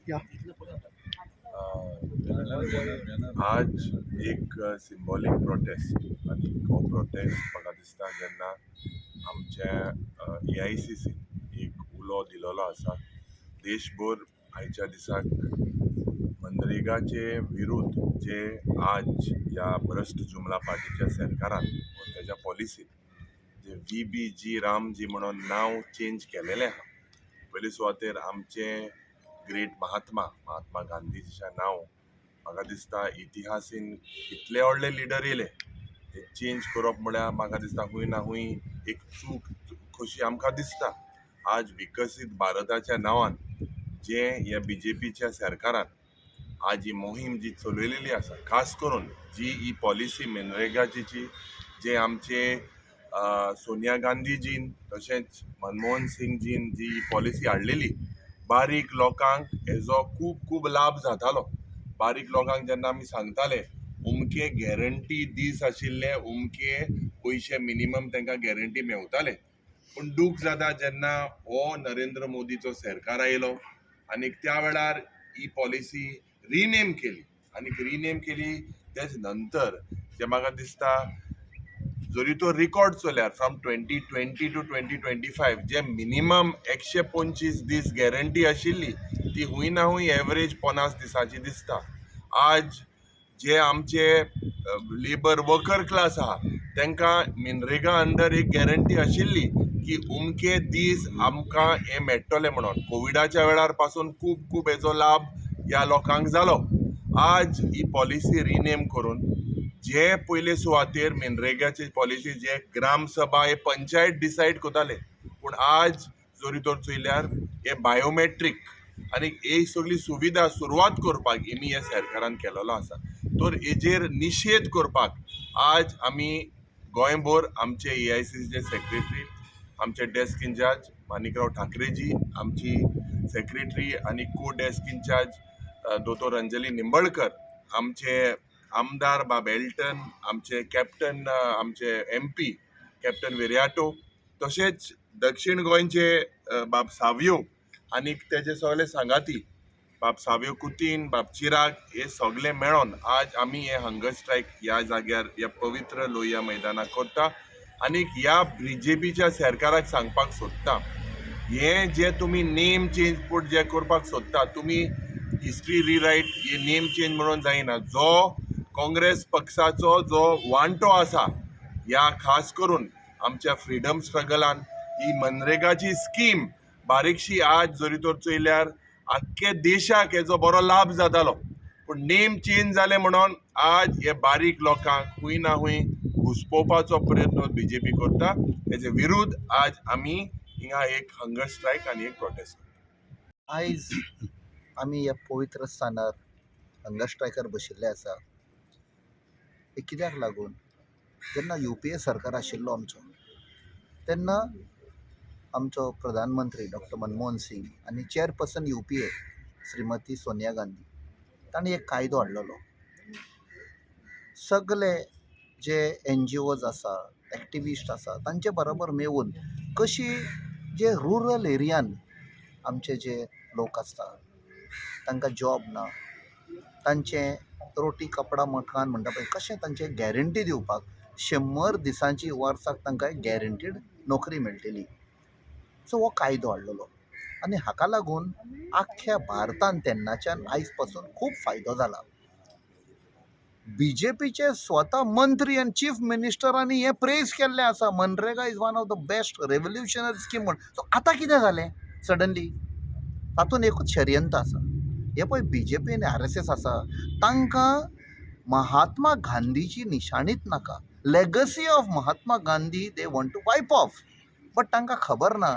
या. आज एक सिंबॉलीक प्रोटेस्ट आनी हो प्रोटेस्ट म्हाका दिसता जेन्ना आमच्या एआयसीसीन एक उलो दिलेलो आसा, देशभर आयच्या दिसाक मनरेगाचे विरुद्ध जे आज ह्या भ्रश्ट जुमला पार्टीच्या सरकारान वा तेज्या पॉलिसीन जे व्हीबीजी रामजी म्हणून नांव चेंज केलेलें आहा. पयले सुवातेर आमचे ग्रेट महात्मा महात्मा गांधीजीचें नांव, म्हाका दिसता इतिहासीन कितले व्हडले लिडर येयले, ते चेंज करप म्हळ्यार म्हाका दिसता खूंय ना खूंय एक चूक कशी आमकां दिसता. आज विकसीत भारताच्या नांवान जे ह्या बीजेपीच्या सरकारान आज ही मोहीम जी चलयलेली आसा, खास करून जी ही पॉलिसी मनरेगाची जी जे आमचे सोनिया गांधीजीन तशेंच मनमोहन सिंगजीन जी ही पॉलिसी हाडलेली, बारीक लोकांक हेजो खूब खूब लाभ जातालो. बारीक लोकांक जेन्ना आमी सांगताले, उमके गॅरंटी दीस आशिल्ले, उमके पयशे मिनिमम तांकां गॅरंटी मेवताले. पूण दूख जाता जेन्ना हो नरेंद्र मोदीचो सरकार आयलो आनी त्या वेळार ही पॉलिसी रिनेम केली आनी रिनेम केली तेच नंतर जे म्हाका दिसता जरी तो रिकॉर्ड चोल्यार from 2020 to 2025 जे मिनिमम 125 दीस गॅरंटी आशिल्ली, ती हूंय ना हूंय एवरेज 50 दिसांची दिसता. आज जे आमचे लेबर वर्कर क्लास आहा, तांकां मनरेगा अंडर एक गॅरंटी आशिल्ली की उमके दीस आमकां हें मेळटलें म्हणून. कोविडाच्या वेळार पासून खूब खूब हेजो लाभ ह्या लोकांक जालो. आज ही पॉलिसी रिनेम करून जे पयले सुवातेर मनरेगाची पॉलिसी जे ग्राम सभा हे पंचायत डिसायड करताले, पूण आज जरी तर चोयल्यार हे बायोमेट्रीक आनी ही सगळी सुविधा सुरवात करपाक हेमी ह्या सरकारान केलेलो आसा. तर हेजेर निशेध करपाक आज आमी गोंयभर आमचे एआयसीसीचे सेक्रेटरी, आमचे डेस्क इन्चार्ज माणिकराव ठाकरेजी, आमची सेक्रेटरी आनी को डेस्क इन्चार्ज दोतोर अंजली निंबळकर, आमचे आमदार बाब एल्टन, आमचे कॅप्टन, आमचे एमपी कॅप्टन विरियाटो, तशेंच दक्षिण गोंयचे बाब सावयो आनी तेजे सगळे सांगाती बाब सावयो कुतीन, बाब चिराग, हे सगळे मेळोन आज आमी हे हंगर स्ट्रायक ह्या जाग्यार, ह्या पवित्र लोहिया मैदानाक करता. आनी ह्या बीजेपीच्या सरकाराक सांगपाक सोदता, हे जे तुमी नेम चेंज पूण जे करपाक सोदता तुमी, हिस्ट्री रिरायट हे नेम चेंज म्हणून जायना. जो काँग्रेस पक्षाचो जो वांटो आसा ह्या खास करून आमच्या फ्रिडम स्ट्रगलान, ही मनरेगाची स्कीम बारीकशी आज जरी तर चोयल्यार आख्खे देशाक हेजो बरो लाभ जातालो, पूण नेम चेंज जाले म्हणून आज हे बारीक लोकांक खूंय ना खूंय घुसपोवपाचो प्रयत्न बीजेपी करता. हेजे विरुद्ध आज आमी हिंगा एक हंगर स्ट्रायक आनी एक प्रोटेस्ट. आयज आमी ह्या पवित्र स्थानार हंगर स्ट्रायकार बशिल्ले आसा. हे कित्याक लागून, जेन्ना यूपीए सरकार आशिल्लो आमचो, तेन्ना आमचो प्रधानमंत्री डॉक्टर मनमोहन सिंग आनी चेअरपर्सन यूपीए श्रीमती सोनिया गांधी, तांणी एक कायदो हाडलेलो. सगले जे एनजीओज आसा, एक्टिविस्ट आसा, तांचे बरोबर मेळून कशी जे रुरल एरियान आमचे जे लोक आसता, तांकां जॉब ना, तांचें रोटी कपडा मकान म्हणटा पळय, कशें तांचें गॅरंटी दिवपाक 100 दिसांची वर्साक तांकां गॅरंटीड नोकरी मेळटली. सो हो कायदो हाडलेलो आनी हाका लागून आख्ख्या भारतान तेन्नाच्यान आयज पासून खूब फायदो जाला. बीजेपीचे स्वता मंत्री आनी चीफ मिनिस्टरांनी हें प्रेज केल्लें आसा, MNREGA is one of the best revolutionary scheme म्हूण. सो आतां कितें जालें सडनली? तातूंत एकूच षडयंत्र आसा. हे पळय, बीजेपी आनी आरएसएस आसा, तांकां महात्मा गांधीची निशाणीच नाका. Legacy of Mahatma Gandhi they want to wipe off, but तांकां खबर ना,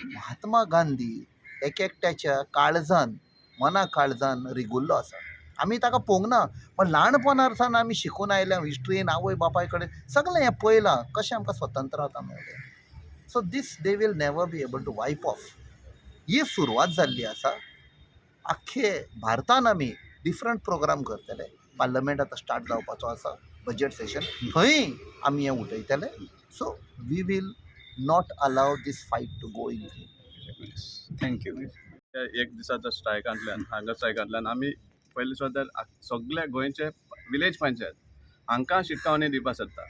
महात्मा गांधी एक एकट्याच्या काळजान, मना काळजान रिगुल्लो आसा. आमी ताका पळोवंक ना, पण ल्हानपणार सावन आमी शिकून आयल्या हिस्ट्रीन, आवय बापाय कडेन सगळें हें पळयलां, कशें आमकां स्वतंत्रता मेळ्ळें. So this they will never be able to wipe off. ही सुरवात जाल्ली आसा. आख्खे भारतान आमी डिफरंट प्रोग्राम करतले. पार्लमेंट आतां स्टार्ट जावपाचो आसा, बजट सेशन, थंय आमी हें उठयतले. So we will not allow this fight to go in. मिनीस. Thank you. त्या एक दिसाच्या स्ट्रायकांतल्यान, हंगर स्ट्रायकांतल्यान आमी पयलीं सुद्दां सगळे गोंयचे विलेज पंचायत हांकां शिटकावणी दिवपाक सोदता.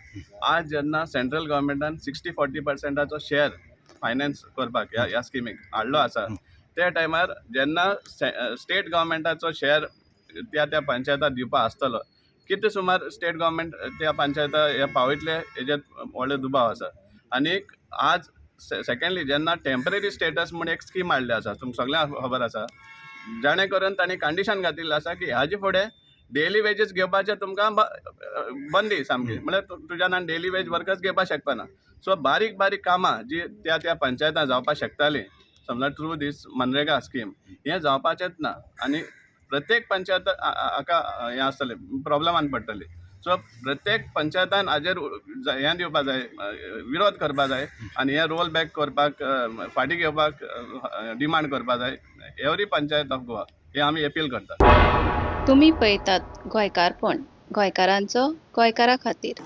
आज जेन्ना सेंट्रल गव्हर्मेंटान 60-40 पर्संटाचो शेअर फायनान्स करपाक ह्या स्किमीक हाडलो आसा, त्या टायमार जेन्ना स्टेट गव्हर्मेंटाचो शेअर त्या त्या पंचायताक दिवपा आसतलो, कितें सुमार स्टेट गव्हर्मेंट त्या पंचायता हे पावयतले हेजेर व्हडलो दुबाव आसा. आनीक आज सेकंडली जेन्ना टेंपररी स्टेटस म्हूण एक स्कीम हाडली आसा, तुमकां सगळ्यांक खबर आसा, जाणे करून तांणी कंडिशन घातिल्लें आसा की हाजे फुडें डेली वेजीस घेवपाचें तुमकां बंदी सामकी, म्हळ्यार तुज्यान आनी डेली वेज वर्कर्स घेवपाक शकपाना. सो बारीक बारीक कामां जी त्या त्या पंचायतां जावपाक शकतालीं, समजा थ्रू दीस मनरेगा स्कीम, हें जावपाचेंच ना आनी प्रत्येक पंचायत हाका हें आसतलें, प्रोब्लमान पडटली. सो प्रत्येक पंचायतान हाजेर हें दिवपा जाय, विरोध करपा जाय आनी हें रोल बॅक करपाक, फाटीं घेवपाक डिमांड करपा जाय एवरी पंचायत ऑफ गोवा. हें आमी अपील करता. तुमी पळयतात गोंयकारपण, गोंयकारांचो गोंयकारा खातीर.